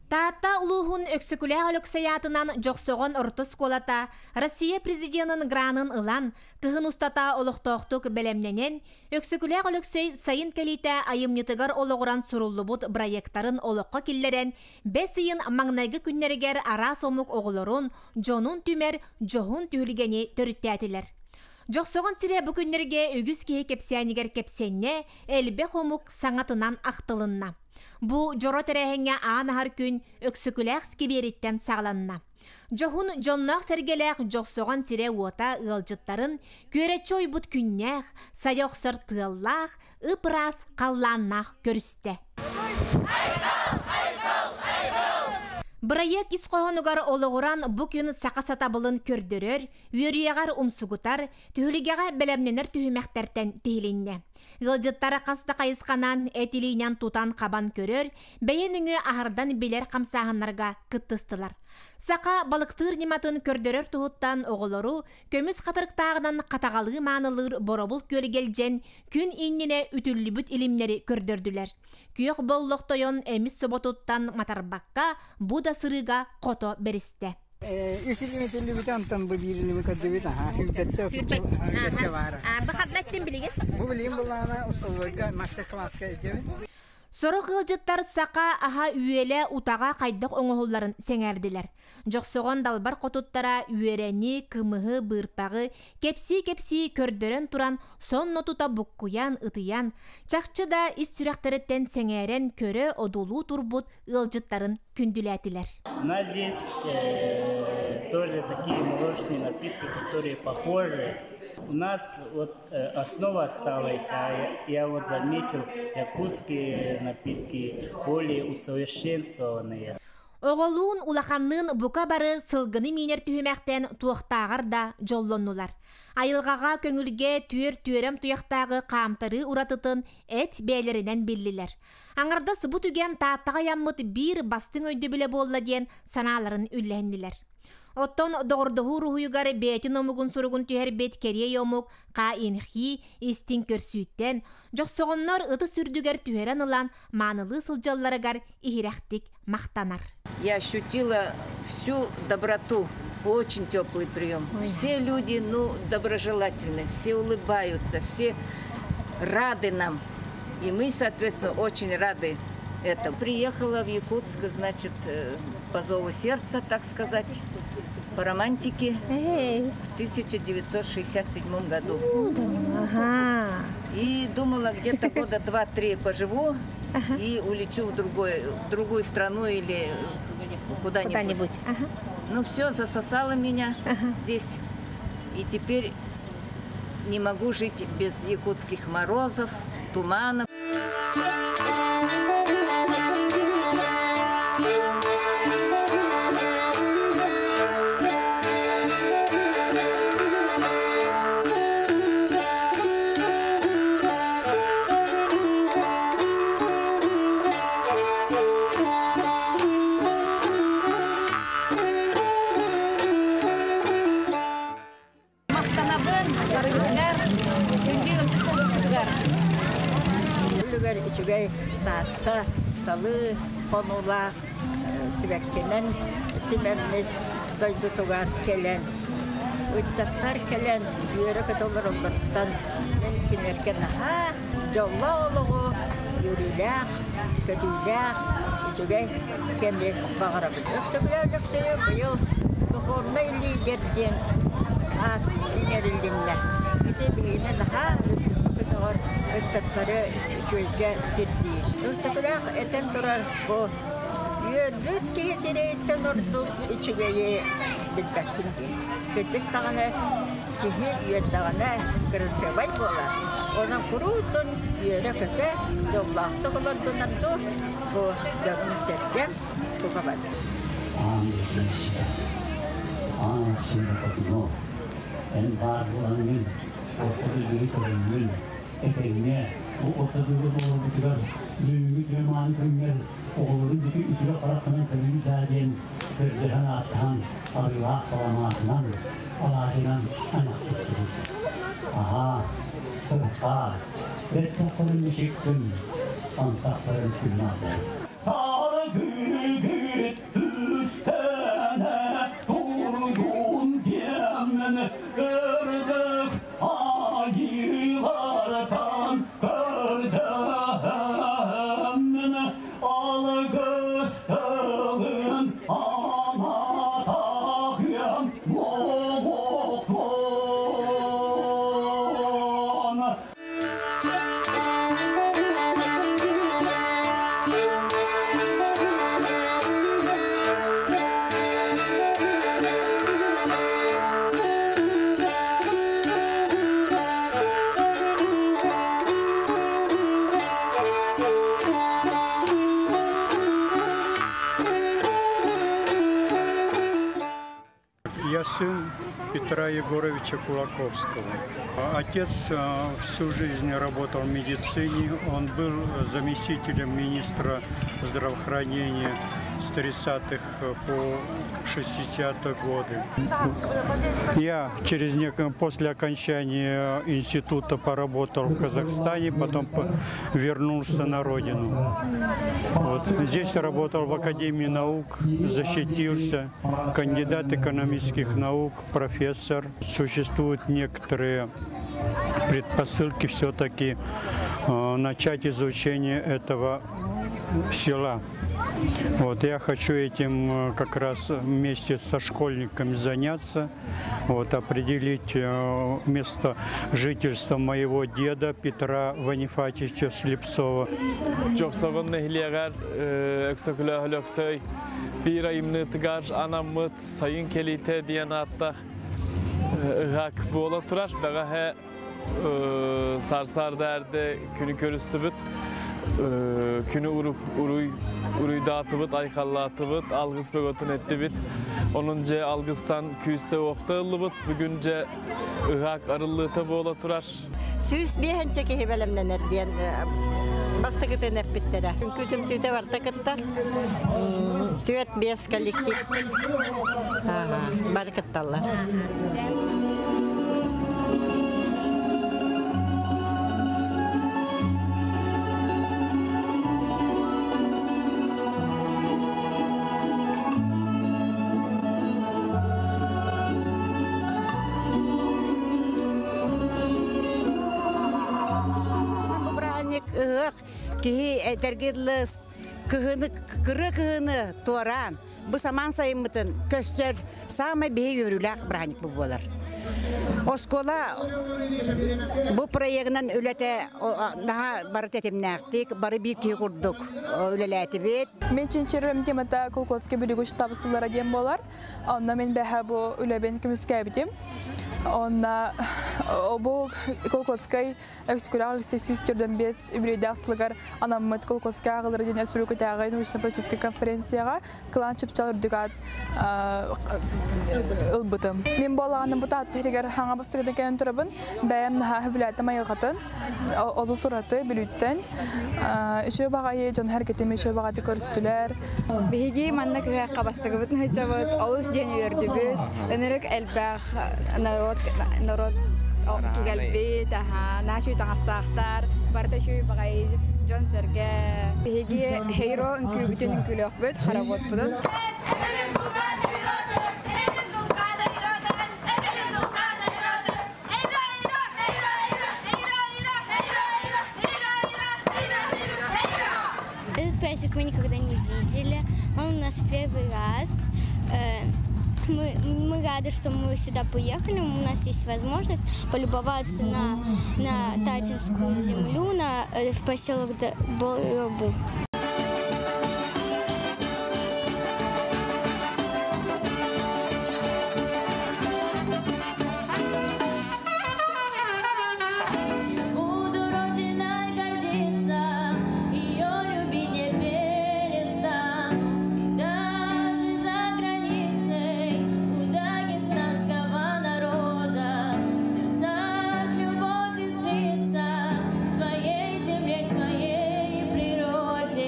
Таатта улууһун Өксөкүлээх Өлөксөй аатынан Дьохсоҕон орто оскуолата Россия президенын гранын ылан, кыһын устата олохтоохтук бэлэмнэнэн, Өксөкүлээх Өлөксөй сайын кэлиитэ айымньытыгар олоҕуран суруллубут бырайыактарын олоххо киллэрэн, бэс ыйын маҥнайгы күннэригэр араас омук оҕолорун, дьонун түмэр дьоһун түһүлгэни төрүттээтилэр. Дьохсоҕон сирэ бу күннэргэ үгүс киһи кэпсээнигэр кэпсэннэ, элбэх омук саҥатынан ахтылынна. Бу дьоро тэрээһиҥҥэ аан аһар күн Өксөкүлээх скибиэриттэн саҕаланна. Дьоһун дьонноох-сэргэлээх Дьохсоҕон сирэ-уота ыалдьыттарын күөрэччи ойбут күннээх, сайа охсор тыаллаах, ып-ыраас халлааннаах көрүстэ. Бырайыак ис хоһоонугар олоҕуран бу күн саха сатабылын көрдөрөр, үөрүйэҕэр умсугутар, түһүлгэҕэ бэлэмнэнэр түһүмэхтэртэн тиһилиннэ. Ыалдьыттара хас да хайысханан эт илиинэн тутан-хабан көрөр, бэйэ нөҥүө аһардан билэр хамсааһыннарга кыттыстылар. Саха балыктыыр ньыматын көрдөрөр туһуттан оҕолору көмүс хатырыктааҕынан хатаҕалыы маанылыыр боробул күөлгэлдьэн күн иннинэ үтүллүбүт илимнэри көрдөрдүлэр. Күөх боллох тойон эмис соботуттан матарбакка бу да сырыыга хото бэристэ. Үс илим этиллибитэ, онтон бу биир илими көрдүбүт, аха, сүүрбэттэ сүүрбэччэ баара. Бу ханна эттин билигин? Бу билигин буллаҕына устолуойга мастер-класска илдьэбит. Сорох ыалдьыттар саха аһа үөлэ утаҕа хайдах оҥоһулларын сэҥээрдилэр. Дьохсоҕон далбар хотуттара үөрэни, кымыһы, быырпаҕы кэпсии-кэпсии көрдөрөн туран сонно тута буккуйан, ытыйан, чахчы да ис сүрэхтэриттэн сэҥээрэн көрө одуулуу турбут ыалдьыттарын күндүлээтилэр. У нас здесь тоже такие молочные напитки, которые похожи. У нас вот основа осталась, а я вот заметил, якутские напитки более усовершенствованные. Оҕолуун улаханныын бука бары сылгыны миинэр түһүмэхтэн туохтааҕар да дьоллоннулар. Айылҕаҕа көҥүлгэ түөр түөрэм туйахтааҕы хаамтарыы уратытын эт бэйэлэринэн биллилэр. Аҥардас бу түгэн Тааттаҕа ыйаммыт биир бастыҥ өйдөбүлэ буолла диэн санааларын үллэһиннилэр. Оттон доҕордоһуу уруһуйугар бэйэтин омугун суругун түһэрбит кэриэй омук Ка Инхи истиҥ көрсүүттэн, дьохсоҕоннор ытыс үрдүгэр түһэрэн ылан маанылыы сылдьалларыгар иһирэхтик махтанар. Я ощутила всю доброту, очень теплый прием. Все люди, ну, доброжелательны, все улыбаются, все рады нам. И мы, соответственно, очень рады этому. Приехала в Якутск, значит, по зову сердца, так сказать, по романтике в 1967 году. И думала, где-то года два-три поживу и улечу в другую страну или куда-нибудь. Куда-нибудь. Ага. Ну все, засосало меня здесь. И теперь не могу жить без якутских морозов, туманов. Махтанабын барыгытыгар, күндү ыалдьыттарбытыгар. Үлүгэр үчүгэй Таатта талыы хонуулаах сибэккинэн симэммит дойдутугар кэлэн, ыччаттар кэлэн үөрэ-көтө олороллоруттан мин кинилэргэ наһаа дьоллоох олоҕу, үөрүүлээх, көтүүлээх, үчүгэй кэми баҕарабын. Өксөкүлээх Өлөксөйү быйыл духовнай лидер диэн аат иҥэрилиннэ. Ити биһигини наһаа үрдүккэ көтөҕөр, ыччаттары үчүгэйгэ сирдиир. Өксөкүлээх этэн турар бу үөрбүт киһи сирэйиттэн ордук үчүгэйи билбэккин дии. Кырдьык даҕаны киһи үөрдэҕинэ кырасыабай буолар. Онон куруутун үөрэ-көтө, дьоллоохтук олордунар дуу, бу дьонум-сэргэм туга барар. Аан дойду аан сиҥэ эн баар буолаҥҥын, орто дойдуну көрөҥҥүн, этэҥҥэ бу орто дойду буоларбытыгар бүгүҥҥү үтүө-мааны күҥҥэр оҕолорун бүтүн үтүө хараххынан көрүү даа диэн көрдөһөн ааттаһан арыылаах саламаатынан, алаадьынан анахпыттыбыт. Аһаа, сырхаа, бэрт тахсарын мичик күн, антахтарын күн аата. Саара күрү Көрдөх айыылартан көрдөһөммүн алгыс тылын анатаҕыам буолуохтун. Я сын Петра Егоровича Кулаковского. Отец всю жизнь работал в медицине. Он был заместителем министра здравоохранения с 30-х по 60-е годы. Я после окончания института поработал в Казахстане, потом вернулся на родину. Вот. Здесь работал в Академии наук, защитился, кандидат экономических наук, профессор. Существуют некоторые предпосылки все-таки начать изучение этого села. Вот, я хочу этим как раз вместе со школьниками заняться, вот, определить место жительства моего деда Петра Ванифатича Слепцова. Дьохсоҕон нэһилиэгэр Өксөкүлээх Өлөксөй биир айымньытыгар анаммыт сайын кэлиитэ диэн ааттаах ыһыах буола турар. Бэҕэһээ сарсыарда эрдэ күнү көрүстүбүт. Күнү уруй уруйдаатыбыт, айхаллаатыбыт, алгыс бөҕөтүн эттибит. Онон дьэ алгыстан күүстэ-уохта ыллыбыт. Бүгүн дьэ ыһыах арыллыыта буола турар. 105 киһи бэлэмнэнэр диэн бастакытын эппиттэрэ. Үҥкүү түмсүүтэ барыта кыттар. 4-5 коллектив бары кытталлар. Бу бырааһынньык ыһыах киһи этэргэ дылы кыһыны кырыы кыһыны туораан бу самаан сайыммытын көрсөр саамай биһиги үөрүүлээх бырааһынньык бу буолар. Оскуола бу проегынан үлэтэ наһаа бары тэтимнээхтик, бары биир киһи курдук үлэлээтибит. Мин чинчийэрим темата колхозка бүлүгүч табысылара диэн буолар. Онно мин бэһэ бу үлэбин көмүскээбитим. Онно бу колхозкай Өксөкүлээх Өлөксөй 145 үбүлүөйдээх сылыгар анаммыт колхозка ааҕыллар диэн өрөспүүбүлүкэтээҕи научно-практическай конференцияҕа кылаан чыпчаал үрдүк аат ылбытым. Мин буоллаҕына бу Таатта иһигэр хаҥа бастакытын кэлэн турабын. Бэйэм наһаа сөбүлээтим айылҕатын, олус ураты Бүлүүттэн. Үчүгэй баҕайы дьон сэргэтим үчүгэй баҕайытык көрүстүлэр. Биһиги манна кыһыахха бастакыбытын сылдьабыт, олус диэн үөрдүбүт. Ынырык элбэх народ народ кэлбит, аһаа, наһаа үчүгэй таҥастаахтар, барыта үчүгэй баҕайы дьон-сэргэ. Биһиги Хейро үҥкүүбүтүн үҥкүүлүөхпүт, хороводпутун. Этот праздник мы никогда не видели. Он у нас в первый раз. Мы рады, что мы сюда приехали. У нас есть возможность полюбоваться на Таттинскую землю, в поселок Боробу. Я буду Родиной гордиться, ее любить не перестану. И даже за границей у дагестанского народа в сердцах любовь искрится к своей земле, к своей природе.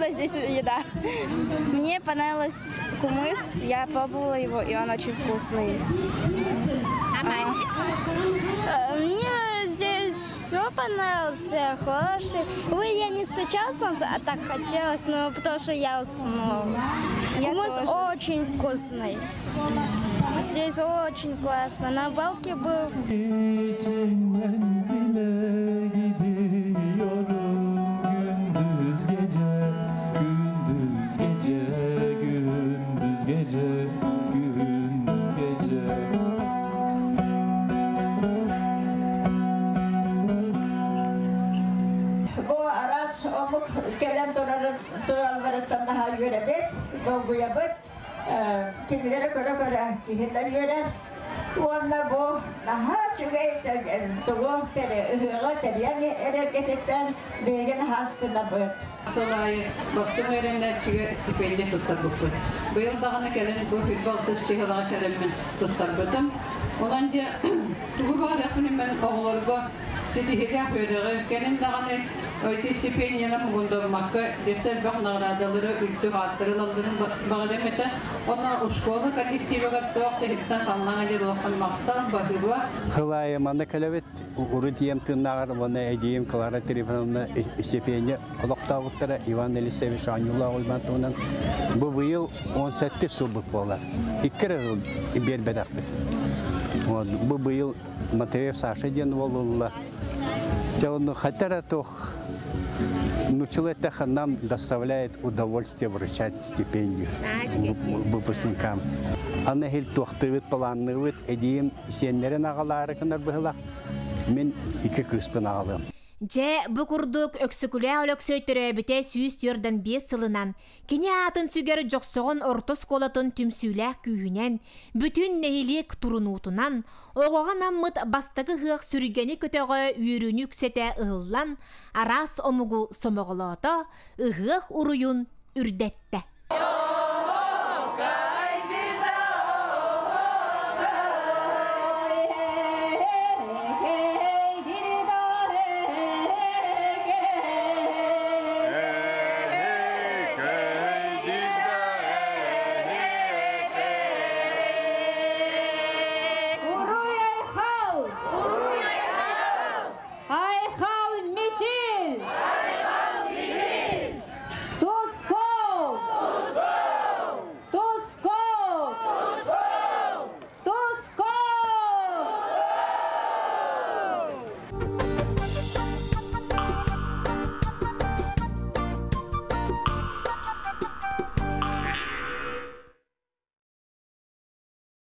понравилась здесь еда. Мне понравилось кумыс, я пробовала его, и он очень вкусный. А мальчик? Мне здесь все понравился, хороший. Ой, я не встречала солнце, а так хотелось, но потому что я уснула. Я Кумыс тоже. очень вкусный. Здесь очень классно. На балке был. Menzile gidiyorum gündüz gece, gündüz gece, gündüz gece, gündüz gece. Бу араас омук кэлэн туралларыттан наһаа үөрэбит, долгуйабыт, кинилэри көрө-көрө киһи да үөрэр. Уонна бу наһаа үчүгэй тугу ыһыаҕы тэрийэн эрэргититтэн биһиги наһаа астынабыт. Сыл аайы бастыҥ үөрэнээччигэ стипендия туттарбыппыт. Быйыл даҕаны кэлин бу 26 чыһылаҕа кэлэммин туттарбытым. Онон дьэ тугу баҕарыахпын мен оҕолорго ситиһиилээх үөрэҕи, кэлин даҕаны ити стипендияны муҥурдаммакка өссө элбэх наҕараадалары, үрдүк ааттары ылалларын баҕарыам этэ. Онно школа коллективыгар туох да иһиттэн халлаҥа диэн улахан махтал, баһыыба. Сыл аайы манна кэлэбит, урут ийэм тыыннааҕар уонна эдьиийим Клара Трифоновна стипендия олохтообуттара Иван Елисеевич Оонньуулаах Уйбаан туһунан. Бу быйыл 17 сылбыт буолар. Икки эрэ сыл биэрбэтэхпит. Вот, бу быйыл Матвеев Саша диэн уол ылла. Дьэ, ону хотя эрэ туох нууччалыы эттэххэ, нам доставляет удовольствие вручать стипендию выпускникам. Аны эһиил туохтыыбыт, планныыбыт, эдьиийим сиэннэрин аҕалаары гынар быһыылаах, мин икки кыыспын аҕалыам. Дьэ, бу курдук Өксөкүлээх Өлөксөй төрөөбүтэ 145 сылынан, кини аатын сүгэр Дьохсоҕон орто оскуолатын түмсүүлээх күүһүнэн, бүтүн нэһилиэк турунуутунан, оҕоҕо анаммыт бастакы ыһыах сүргэни көтөҕө үөрүүнү үксэтэ ыһыллан, араас омугу сомоҕолоото, ыһыах уруйун үрдэттэ.